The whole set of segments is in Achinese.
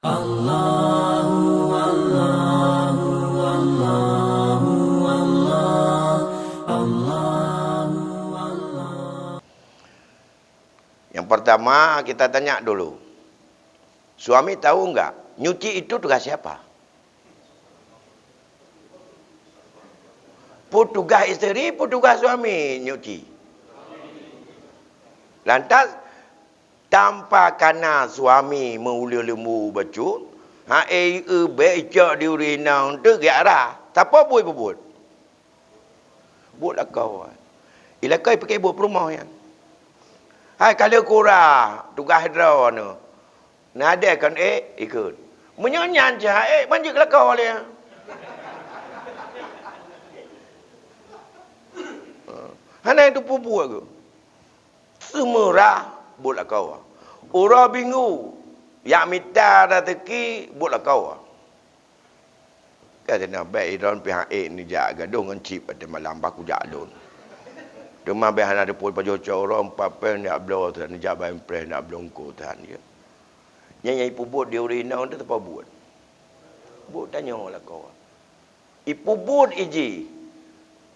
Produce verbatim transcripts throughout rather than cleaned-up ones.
Allahu, Allahu, Allahu, Allah, Allahu, Allah. Yang pertama, kita tanya dulu. Suami tahu enggak, nyuci itu tugas siapa? Peue tugaih isteri, peue tugaih suami nyuci. Lantas, tanpa kana suami meuuleue leumbu bacut, ha, eh, eh, bèk icok di ureueng inong teuh geujak rhah. Sapeue buet peubuet? Buet lakoe. Ilakôi pike buet peurumoh nyan. Hai ka lheueh kurah, tugaih droeneuh. Nadèe kon ék, ikheun. Meunyoe nyan cit han ék, ban jeuet keu lakoe lé. Hana teupeue buet geuh. Seumeurah buet lakoe. Uroe Minggu, jak mita raseuki buet lakoe. Ka sinan bèk idon pih han ék neujak gadôh ngon cit watèe malam bah kujak lôn. Teuma bèk hana teupeue pajoh cot uroe empat pèng neujak bloe teuh, neujak ba imprès neujak bloe eungkôt teuh, ya. Nyan nyang ipeubuet di ureueng inong teuh teupeubuet. Buet tanyoe lakoe. Ipeubuet ijih.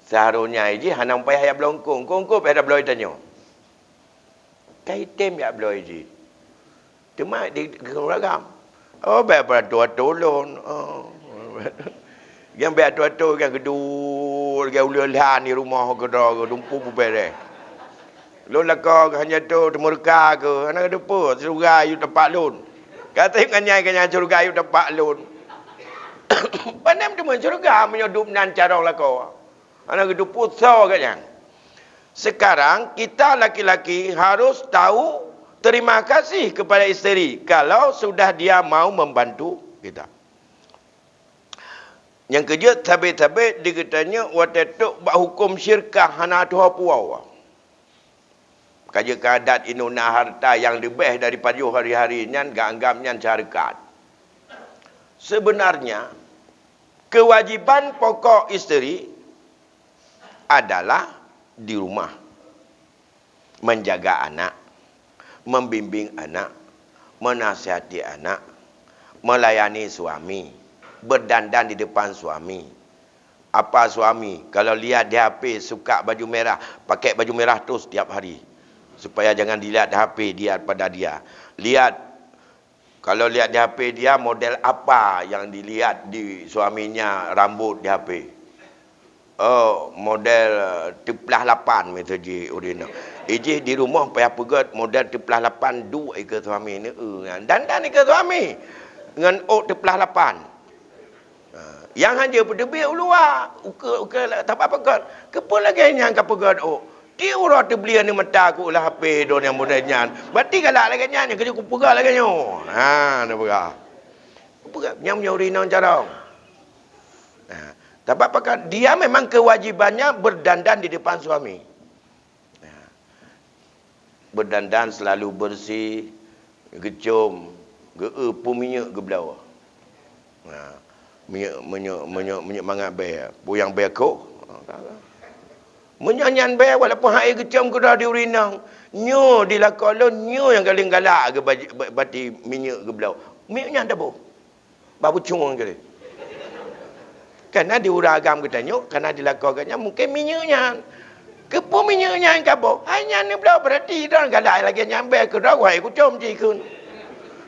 Seuharôh nyan ijih hana payah jak bloe eungkôt, eungkôt-eungkôt payah tabloe tanyoe. Ka item jak bloe ijih. Teuma di, di ureueng agam. Oh, bèk peuatoe-atoe lôn. Oh. Nyang bèk atoe-atoe nyang geuduek lagèe uleue lhan di rumoh keudroe geudumpu beubèrèh. Lôn lakoe geuh hana teuh teumeureuka keuh, hana geuteupeue, syeuruga yue tapak lôn. Ka teuh ngon nyan, ka nyan syeuruga yue tapak lôn. Panem teuma syeuruga meunyoe duek nan carông lakoe. Hana geuteupeue soe geuh nyan. Sekarang kita laki-laki harus tahu terima kasih kepada isteri kalau sudah dia mau membantu kita. Nyang keujeuet sabé-sabé di geutanyoe watèe trôk bak huköm syirkah hana tuha puwoe. Ka jeuet keu adat inong na hareuta nyang leubeh dari pajoh hari-hari nyan geuanggab nyan syarikat. Seubeunarnya, keuwajéban pokok isteri adalah di rumah, menjaga anak, membimbing anak, menasihati anak, melayani suami, berdandan di depan suami. Apa suami, kalau lihat di H P suka baju merah, pakai baju merah terus tiap hari, supaya jangan dilihat H P dia pada dia. Lihat, kalau lihat di H P dia, model apa yang dilihat di suaminya rambut di H P? Oh, model, eh, teuplah lapan miseue jih ureueng inong. Ijih di rumoh payah peugöt model teuplah lapan duek ikeue suami ni, eh, dandan ikeue suami ngon ôk teuplah lapan. Ha, nyang hana peuteubiet u luwa, ukeue, ukeue la-, taba peugöt. Keupeue lagèe nyan ka peugöt ôk? Tiep uroe teublie aneuk mata ku ulah H P droe nyang model nyan. Berarti galak lagèe nyan, nyang keujeuet kupeugah lagèe nyoe. Ha, na peugah. Kupeugah nyang meunyoe ureueng inong carông. Ha, sabab pakon? Dia memang kewajibannya berdandan di depan suami. Ha. Berdandan selalu bersih, geucom, geu-eu peue minyeuk geubloe. Ha. Minyeuk, minyeuk, minyeuk, minyeuk mangat bèe, peue nyang bèe koh. Meunyoe nyan bèe, walaupun han ék geucom keudroe di ureueng inong, nyoe di lakoe lôn, nyoe nyang paleng galak geuba-, ba-, bati minyeuk geubloe. Minyeuk nyan taboh. Bak bucong kali. Kana di ureueng agam geutanyoe, kana di lakoe geutanyoe, mungken minyeuk nyan. Keupeue minyeuk nyan kaboh? Hai nyan neubloe, berarti droe galak lagèe nyan bèe keudroe, wahai kucom jih kheun.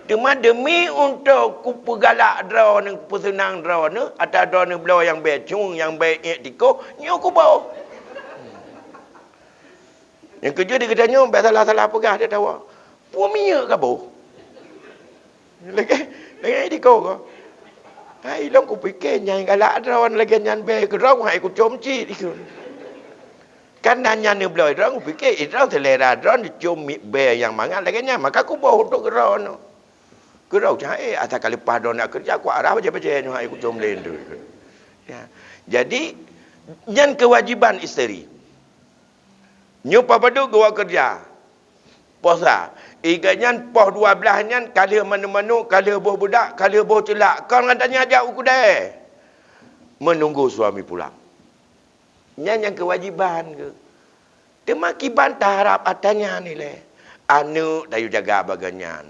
Teuma demi untuk kupeugalak droeneuh, kupeuseunang droeneuh, ata droeneuh bloe nyang bèe cung, nyang bèe ék tikoh, nyoe kuboh. Nyang keujeuet di geutanyoe bèk salah-salah peugah teuh tawa. Peue minyeuk kaboh? Lagèe, lagèe di ko ko. Hai, lôn kupike nyang galak droe lagèe nyan bèe keudroe, hai kucom cit dikeue. Kan na nyan neubloe droe, kupike droe selera droe dicom mi-, bèe nyang mangat lagèe nyan, maka kuboh untuk droe nyoe. Keudroe cit, eh, asai ka leupah droe na keureuja, kuarah bajèe-bajèe nyoe hai kucom lé nyoe. Ya. Jadi, nyan kewajiban isteri. Nyoe padub geuwoe keureuja. Poh sa. Iga nyan poh dua blaih nyan ka lheueh manok-manok, ka lheueh boh beudak, ka lheueh boh ceulak. Kon ngon tanyoe jak u keudè. Menunggu suami pulang. Nyan nyang kewajiban geuh. Teuma kiban taharab ata nyan ilèe. Aneuk tayue jaga bak geuh nyan.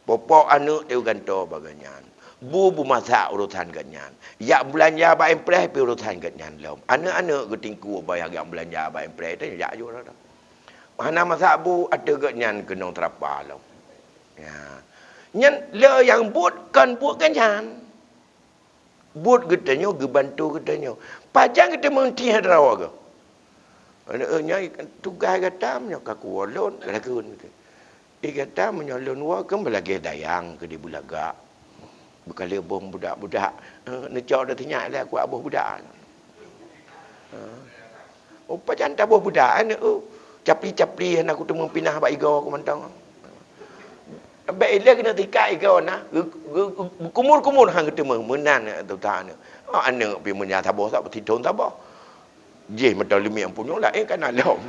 Popok aneuk teugantoe bak gobnyan. Bu beumasak urosan gobnyan. Jak beulanja bak empreh pih urosan gobnyan lom. Aneuk-aneuk geutingku bak jak beulanja bak empreh teuh jak ju rot. Hana masak bu ateueh gobnyan keunong seurapa lom. Ya. Nyan le nyang buet kon buet gobnyan. Buet geutanyoe geubantu geutanyoe. Pajan geuteumeuntih droe geuh. Aneuk nyan tugaih gata meunyoe ka kuwoe lôn, lagun. Eh, gata meunyoe lôn woe keu meulagée dayang keu di beulagak. Beukaleuh boh budak-budak. Eh, neucok dah sinyak lé kuat boh budak. Eh. Oh, pajan taboh budak aneuk, oh. Capli-capli hana kuteumeuh pinah bak igoe ku mantong. Bèk ilée keuneuk sikat igoe na, geu-, geu-, geu-, kumur-kumur han geuteumeuh meunan tuta aneuk. Oh, aneuk pih meunan saboh, saboh, sithon saboh. Jih meuteuleumiek punyueng laén kana lom.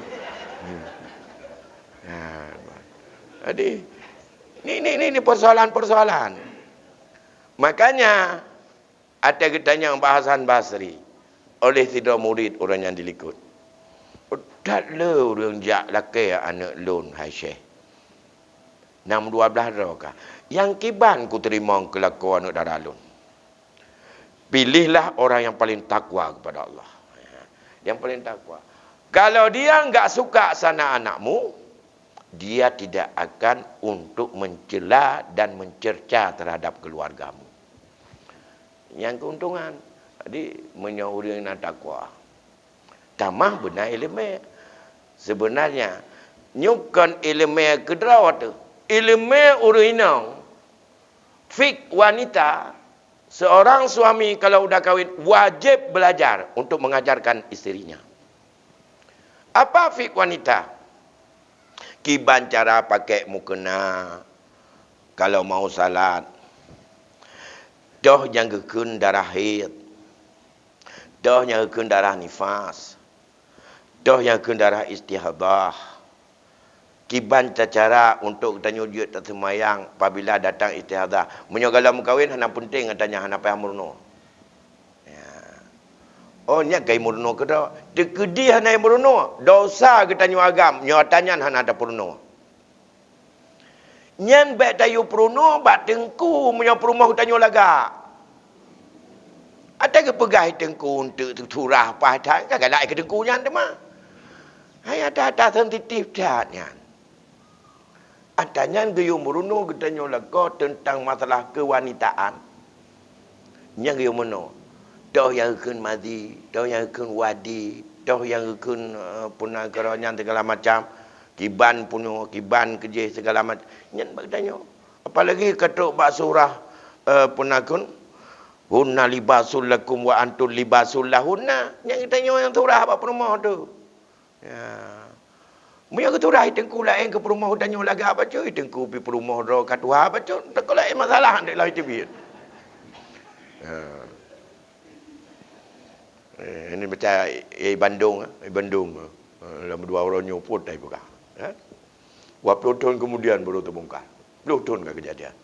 Ha. Jadi, ni, ni, ni, ni persoalan-persoalan. Makanya, Watée geutanyong bak Hasan Basri oleh sidroe murit ureuëng nyang dilikot, "That le ureuëng jak lakée aneuëk lôn, hai Syekh? Nam dua blaih droe ka. Nyang kiban kuteurimong keu lakoe aneuëk dara lôn? Pilihlah orang yang paling takwa kepada Allah." Yang paling takwa. "Kalau dia enggak suka sana anakmu, dia tidak akan untuk mencela dan mencerca terhadap keluargamu." Nyang keuntungan. Jadi, meunyoe ureuëng na takwa, tamah beuna iéleumé. Sebenarnya, nyoe kon iéleumé keudroe teuh. Iéleumé ureuëng inong, fik wanita, seorang suami kalau udah kawin wajib belajar untuk mengajarkan istrinya. Apa fik wanita? Kiban cara pakai mukena kalau mau salat. Toh nyang geukheun darah haid. Toh nyang geukheun darah nifas. Toh nyang geukheun darah istihadah. Kiban cara untuk tanyoe jeuet taseumayang apabila datang istihadah. Meunyoe galom meukawen hana peunteng, gata nyan hana payah meurunoe. Ya. Oh, nyan ka imeurunoe keudroe. Teukeudi hana imeurunoe, dosa geutanyoe agam, nyoe ata nyan hana tapeurunoe. Nyan bék tayue peurunoe bak teungku meunyoe peurumoh geutanyoe lagak. Ata geupeugah teungku eunteuk surah paih that, ka galak keu teungku nyan teuma. Hai ata-ata sensitif that nyan. Ata nyan geuyue meurunoe geutanyoe lakoe teuntang masalah kewanitaan. Nyang geuyue meurunoe, toh nyang geukheun madhi, toh nyang geukheun wadi, toh nyang geukheun, eh, peue nan keudroe nyan segala macam, kiban peunoh, kiban keujih segala macam. Nyan bak geutanyoe. Apalagi ka trok bak surah, eh, peue nan kheun, "Hunna libasul lakum wa antum libasul lahunna." Nyan geutanyoe nyang surah bak peurumoh tu. Ya. Meunyoe geuturah i teungku laén keu peurumoh geutanyoe lagak bacut, i teungku pih peurumoh droe ka tuha bacut, teungku laén masalah dek lom teubiet. Ya. Eh, ini macam i Bandung, eh, i Bandung, eh, lam dua orang nyoe pun tai peugah. Eh? Dua puluh tahun kemudian baru terbongkar. Puluh tahun ka kejadian.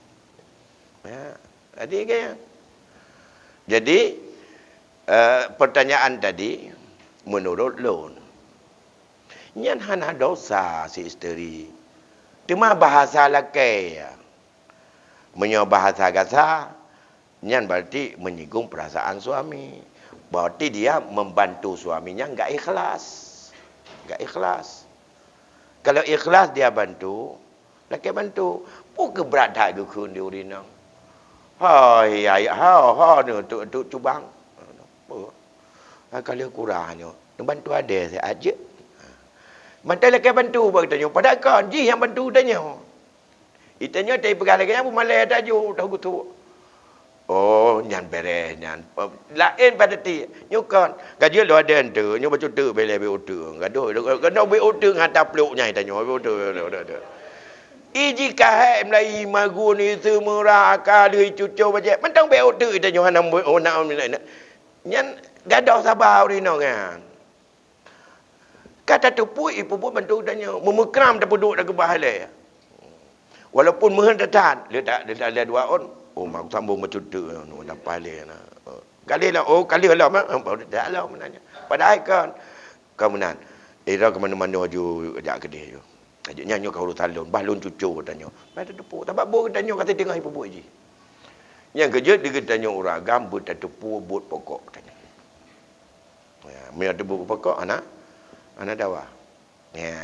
Ya. Jadi, kan? Jadi, eh, pertanyaan tadi, menurut lôn, nyan hana dosa si isteri. Teuma bahasa lakée, ya. Meunyoe bahasa gasa, nyan berarti menyinggung perasaan suami. Berarti dia membantu suaminya enggak ikhlas. Enggak ikhlas. Kalau ikhlas dia bantu, lakée bantu. Peue keu brat that geukheun di ureuëng inong? Hai, hai, ha, ha, nyoe tu, tu cubang. Peue? Ha, ka lheueh kurang nyoe. Neubantu adée siat jeuet. Mantong lakée bantu bak geutanyoe. Padahai kon jih nyang bantu geutanyoe. Geutanyoe tai peugah lagée nyan, peumalée tajok, tahu geutuk. Oh, nyan bereh nyan. Laén pada ti. Nyoe kon. Ka jeuet lôn adée eunteuk, nyoe bacut teuk bèk lé bèk uteuk. Gadoh, gadoh bèk uteuk ngon ata plok nyan tanyoe, bèk uteuk, uteuk, uteuk. I jih ka hék meulayi magun, i seumeura, ka lheueh cucoe bajée. Mantong bèk uteuk tanyoe hana, hana, hana. Nyan gadoh saba ureueng inong nyan. Ka tateupeue ipeubuet bantu geutanyoe, meumeukram tapeuduek dan keubah ilée. Walaupun meuheuet that-that, le ta-, le ta-, le dua ôn, oh, mak sambong bacut teuk, oh, dapat ilée na. Ka lheueh lah, oh, ka lheueh lah, mak, oh, baru dak lah meunan nyan. Padahai kan, ka meunan. Eh, droe keumanö-manö aju jak keudeh aju. Aja nyan nyoe ka urusan lôn, bah lôn cuco geutanyoe. Bah tateupeue, sabab buet geutanyoe ka teudeungoe ipeubeuet jih. Nyang keujeuet di geutanyoe ureuëng agam beutateupeue buet pokok geutanyoe. Ya, meunyoe teupeue buet pokok, hana, hana dawa. Ya.